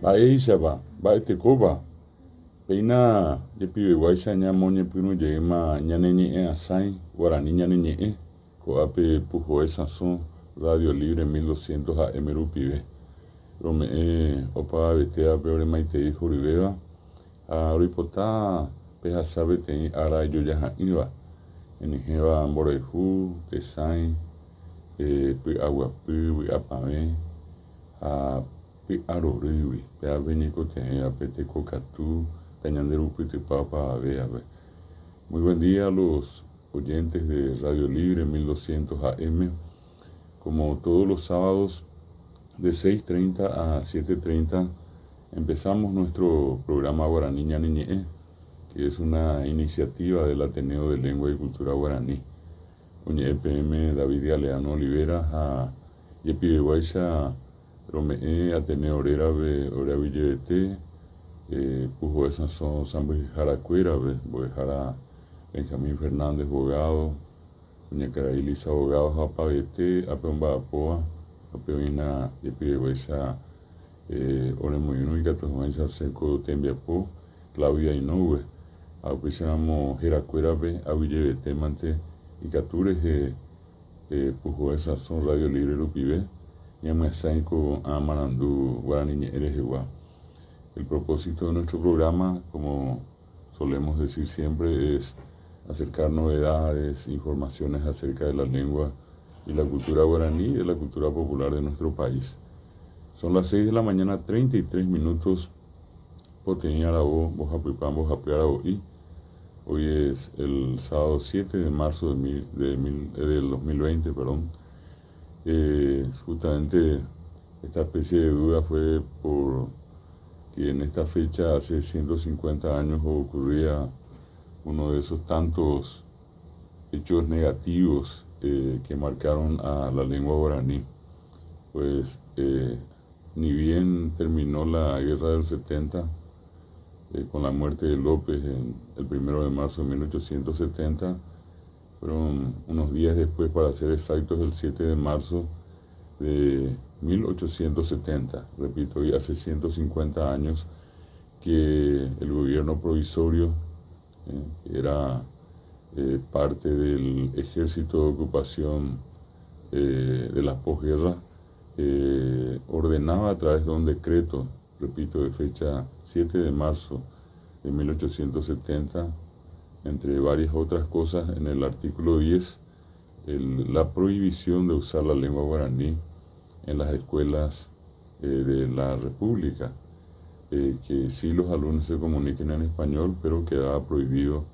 Mba'éichapa, mba'etekópa, péina jepiveguáicha ñamoñepyrũ jeýma ñane ñe'ẽ asãi guarani ñane ñe'ẽ, ko'ápe Puhoe Sãso Radio Libre 1200 AM rupive. Rome'ẽ opavavetévape oremaitei horyvéva ha roipota pehasa peteĩ ára ijojaha'ỹva, henyhẽva mborayhu, tesãi, py'aguapy, vy'apavẽ ha py'arorýgui, péva pe ñeikotevẽva pe tekokatu tañanderupytypa opavavévape. Muy buen día a los oyentes de Radio Libre 1200 AM. Como todos los sábados, de 6:30 a 7:30, empezamos nuestro programa Guaraní Ñane Ñe'ẽ, que es una iniciativa del Ateneo de Lengua y Cultura Guaraní. Oñe'ẽ peẽme David Galeano Olivera ha jepiveguáicha rome'ẽ Ateneo rérape ore aguyjevete, Puhoe Sãso sãmbyhyharakuérape, mbo'ehára Benjamín Fernández Bogado, kuñakarai Lisa Bogado ha opavete ápe omba'apóva, ápe oĩna jepiveguáicha oremoirũ ikatu hag̃uáicha osẽ ko tembiapo Claudia Inoue, ha upéicharamo herakuérape aguyjevetémante ikatu rehe Puhoe Sãso Radio Libre rupive ñamyasãi ko'ã marandu guarani ñe'ẽ rehegua. El propósito de nuestro programa, como solemos decir siempre, es acercar novedades, informaciones acerca de la lengua y la cultura guaraní y de la cultura popular de nuestro país. Son las 6 de la mañana 33 minutos poteĩ aravo mbohapypa mbohapy aravo'i. Hoy es el sábado 7 de marzo de mil, de mil, del 2020, perdón. Justamente esta especie de duda fue por que en esta fecha, hace 150 años, ocurría uno de esos tantos hechos negativos que marcaron a la lengua guaraní. Pues ni bien terminó la guerra del 70, con la muerte de López en el 1 de marzo de 1870, fueron unos días después, para ser exactos, el 7 de marzo de 1870, repito, y hace 150 años que el gobierno provisorio, que era parte del ejército de ocupación de la posguerra, ordenaba a través de un decreto, repito, de fecha 7 de marzo de 1870, entre varias otras cosas, en el artículo 10, la prohibición de usar la lengua guaraní en las escuelas de la República, que sí los alumnos se comuniquen en español, pero quedaba prohibido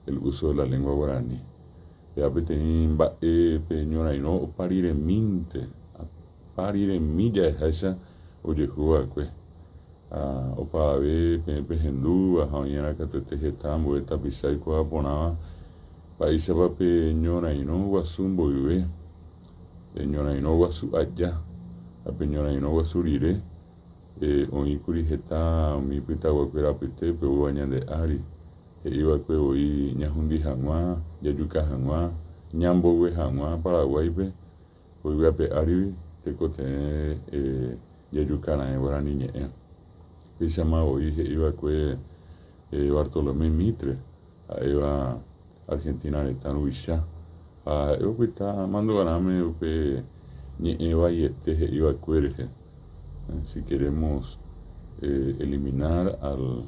el uso de la lengua guaraní. Péva peteĩ mba'e pe ñorairõ opariremínte, opariremi ja'eháicha ojehuva'ekue. Ha opavave peẽ pehendúva ha oĩ'arã katuete heta ambue tapicha oikuaa porãva mba'éichapa pe ñorairõ guasu mboyve, pe ñorairõ guasu aja ha pe ñorairõ guasu rire oĩkuri heta umi pytaguakuéra apytépe oúva ñande ári, he'iva'ekue voi ñahundi hag̃ua, jajuka hag̃ua, ñambogue hag̃ua Paraguáipe ko yvy ape árigui tekotevẽ jajuka raẽ guarani ñe'ẽ. Péichama voi he'iva'ekue Bartolomé Mitre, ha'éva Argentina retã ruvicha, ha ha'e opyta mandu'arãme upe ñe'ẽ vaiete he'iva'ekue rehe. Si queremos eliminar al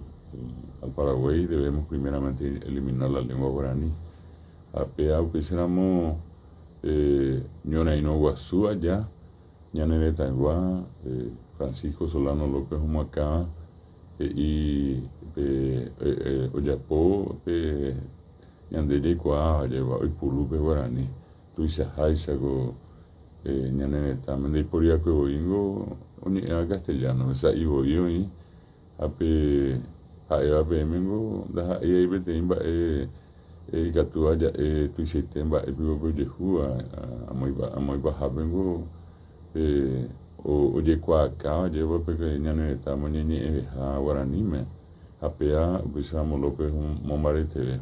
al Paraguay debemos primeramente eliminar la lengua guaraní. Ha péa upéicharamo ñorairõ guasu aja ñane retãygua Francisco Solano López omoakãva he'i pe ojapo pe ñande jaikuaáva jeva oipuru pe guarani tuichaháicha ko ñane retãme ndaiporiakue voíngo oñe'ẽva castellano-pe sa'i voi oĩ ha pe ha'éva peẽmengo ndaha'éi peteĩ mba'e ikatúva ja'e tuichaite mba'e piko pe ojehúva amo ipahápengo pe ojekuaakáva jeva pe ñane retãme oñeñe'ẽveha guaraníme ha péa upéicharamo López mombareteve.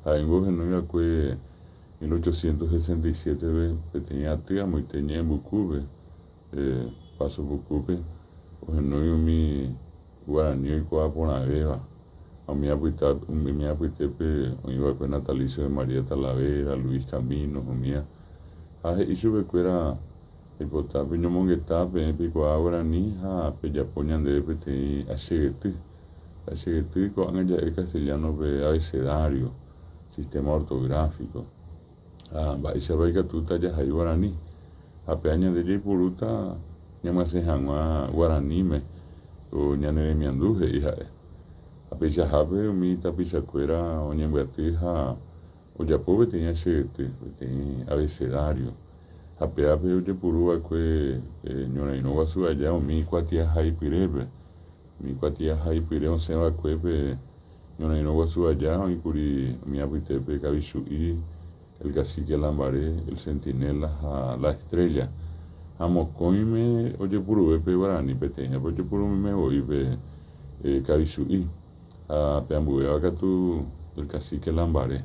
Ha'éngo ohenóiva'ekue 1867-pe peteĩ aty amoite ñe'ẽmbukúpe, Paso Pukúpe. ohenói umi guarani oikuaa porãvéva ha umi apytépe oĩva'ekue Natalicio de María Talavera, Luis Caminos, umía ha he'i chupekuéra aipota peñomongeta peẽ peikuaa guarani ha pejapo ñandéve peteĩ achegety. Achegety ko'ág̃a ja'e castellano-pe abecedario, sistema ortográfico ha mba'éichapa ikatúta jahai guarani ha péva ñande jaipurúta ñamyasẽ hag̃ua guaraníme ko ñane remiandu he'i ha'e. Ha peichahápe umi tapichakuéra oñembyaty ha ojapo peteĩ achegety, peteĩ abecedario ha pévape ojepuruva'ekue ñorairõ guasu aja umi kuatiahaipyrépe. Umi kuatiahaipyre osẽva'ekue pe ñorairõ guasu aja oĩkuri umi apytépe Kavichu'i, El Cacique Lambaré, El Centinela ha La Estrella. Ha mokõime ojepuruve pe guarani, peteĩvape ojepurumeme voi pe Kavichu'i ha pe ambuéva katu El Cacique Lambaré.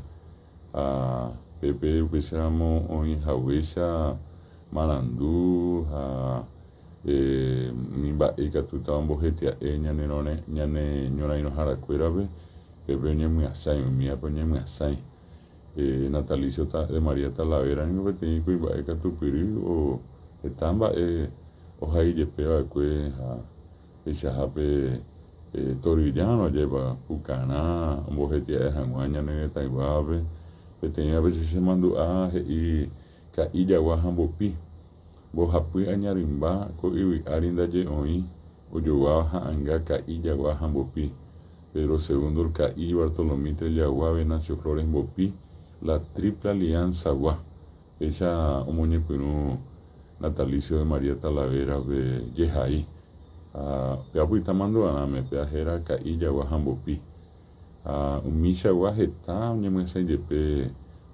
Ha pépe upéicharamo oĩhaguéicha marandu ha umi mba'e ikatúta ombohetia'e ñane ñorairõharakuérape, pépe oñemyasãi, umívape oñemyasãi. Natalicio de María Talavera niko peteĩ kuimba'e katupyry heta mba'e ohaijepeva'ekue ha peichahápe toryjárõ ajépa pukarã ombohetia'e hag̃ua ñane retãyguávape. Peteĩvape che chemandu'a he'i ka'i jagua ha mbopi. Mbohapy añarymba ko yvy ári ndaje oĩ ojoguáva ha'anga ka'i jagua ha mbopi. Pedro Segundo el Ka'i, Bartolomé Jagua, Venancio Flores mbopi, la Triple Alianza-gua. Péicha omoñepyrũ Natalicio de María Talavera-pe jehai. Ha péva opyta mandu'arãme, péva héra ka'i jagua ha mbopi. Ha umíchagua heta oñemyasãi jepe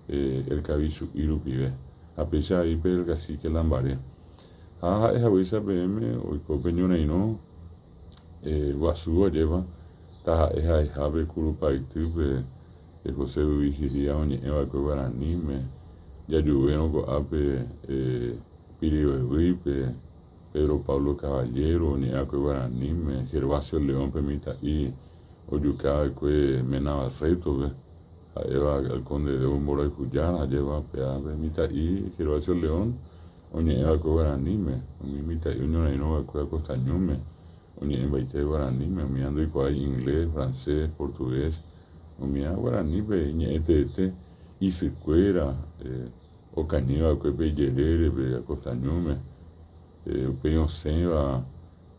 El Kavichu'i rupive. Ha péicha avei pe El Cacique Lambaré. Ha ha'ehaguéicha peẽme oiko pe ñorairõ guasu ajépa taha'e ha'ehápe Kurupa'ytýpe José Luis Díaz oñe'ẽva'ekue guaraníme, jajuvérõ ko'ápe Pirivevýipe, Pedro Pablo Caballero oñe'ẽva'ekue guaraníme, Gervasio León pe mitã'i ojukava'ekue Mena Barreto-pe, ha'éva el Conde Deu mborayhujára ajépa péva pe mitã'i Gervasio León oñe'ẽva'ekue guaraníme, umi mitã'i oñorairõva'ekue Acosta Ñúme oñe'ẽmbaite guaraníme, umíva ndoikuaái inglés, francés, portugués, umíva guaranípe iñe'ẽteete isykuéra okañýva'ekue pe ijerérepe Acosta Ñúme, upéi osẽva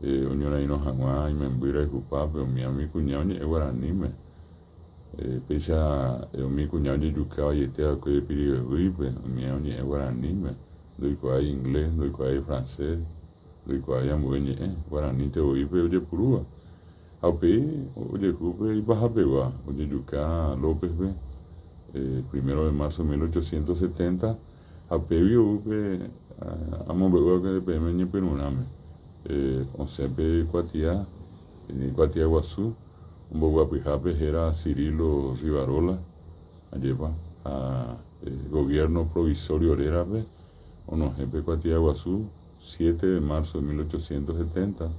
oñorairõ hag̃ua imemby rayhupápe, umíva umi kuña oñe'ẽ guaraníme. Péicha umi kuña ojejuka vaieteva'ekue Pirivevýipe, umíva oñe'ẽ guaraníme, ndoikuaái inglés, ndoikuaái francés, ndoikuaái ambue ñe'ẽ, guaranínte voípe ojepurúva. Ha upéi ojehu pe ipahapegua, ojejuka López-pe primero de marzo de 1870 ha upégui ou pe amombe'úva'ekue peẽme ñepyrũrãme. Osẽ pe kuatia, peteĩ kuatia guasu omboguapyhápe héra Cirilo Rivarola, ajépa, ha gobierno provisorio rérape onohẽ pe kuatia guasu 7 de marzo de 1870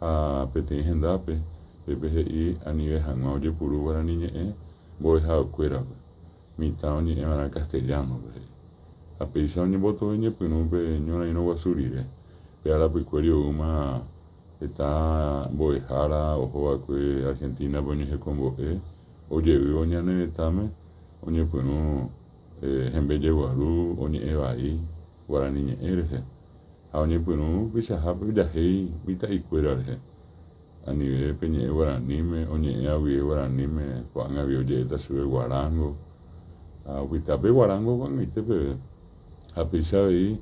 ha peteĩ hendápe pépe he'i anive hag̃ua ojepuru guarani ñe'ẽ mbo'ehaokuérape, mitã oñe'ẽva'erã castellano-pe he'i. Ha péicha oñembotove ñepyrũ pe ñorairõ guasu rire, pe arapykuéri oúma heta mbo'ehára ohova'ekue Argentina-pe oñehekombo'e, ojevývo ñane retãme oñepyrũ hembejeguaru oñe'ẽ vai guarani ñe'ẽ rehe ha oñepyrũ peichahápe ojahéi mitã'ikuéra rehe. Anive pe ñe'ẽ guaraníme, oñe'ẽ aguive guaraníme, ko'ág̃avi oje'éta chupe guarango. Ha opyta pe guarango ko'ag̃aite peve. Ha péicha avei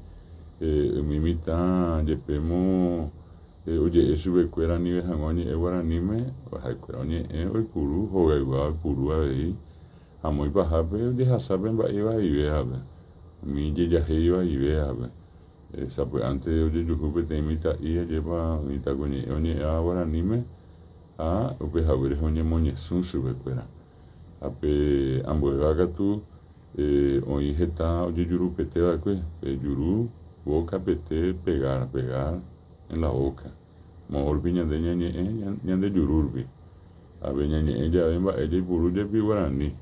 umi mitã jepémo oje'e chupekuéra anive hag̃ua oñe'ẽ guaraníme, ha'ekuéra oñe'ẽ oipuru, hogaygua oipuru avei amo ipahápe ojehasa pe mba'e ivaivévape, umi jejahéi ivaivévape. Sapy'ánte ojejuhu peteĩ mitã'i ajépa mitãkuñe'ẽ oñe'ẽva guaraníme ha upehague rehe oñemoñesũ chupekuéra. Ha pe ambuéva katu oĩ heta ojejurupeteva'ekue, pe juru boca pete pegar, pegar en la boca. Moõ rupi ñande ñañe'ẽ ñande juru rupi. Ave ñañe'ẽ jave mba'e jaipuru jepi guarani.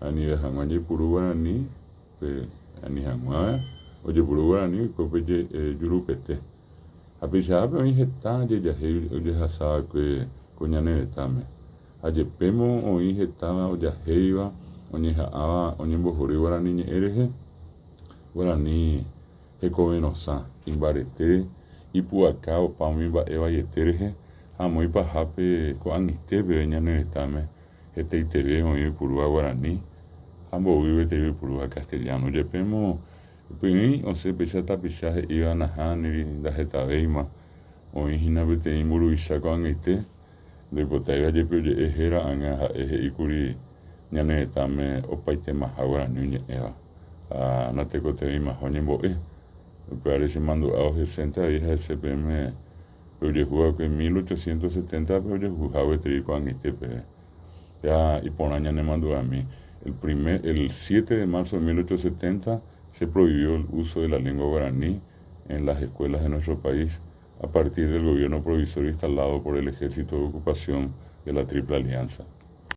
Anive hag̃ua jaipuru guarani, pe ani hag̃ua ojepuru guarani oiko pe jurupete. Ha peichahápe oĩ heta jejahéi ojehasa va'ekue ko ñane retãme. Ha jepémo oĩ hetáva ojahéiva oñeha'ãva oñembohory guarani ñe'ẽ rehe, guarani hekoverosã, imbarete, ipu'aka opa umi mba'e vaiete rehe ha amo ipahápe ko'ag̃aite peve ñane retãme hetaiteve oĩ oipurúva guarani ha mbovy gueteri oipurúva castellano. Jepémo Py'ỹi osẽ péicha tapicha he'íva nahániri ndahetavéima, oĩ hína peteĩ mburuvicha ko'ag̃aite, ndoipotáiva jepi oje'e héra ág̃a ha'e he'íkuri ñane retãme opaitemaha guarani oñe'ẽva ha natekotevẽimaha oñembo'e. Upévare chemandu'a ohesénte avei ha'ese peẽme pe ojehuva'ekue 1870-pe ojehuha gueteri ko'ag̃aite peve. Ja iporã ñanemandu'ami. El primer, el 7 de marzo de 1870 se prohibió el uso de la lengua guaraní en las escuelas de nuestro país a partir del gobierno provisorio instalado por el ejército de ocupación de la Triple Alianza.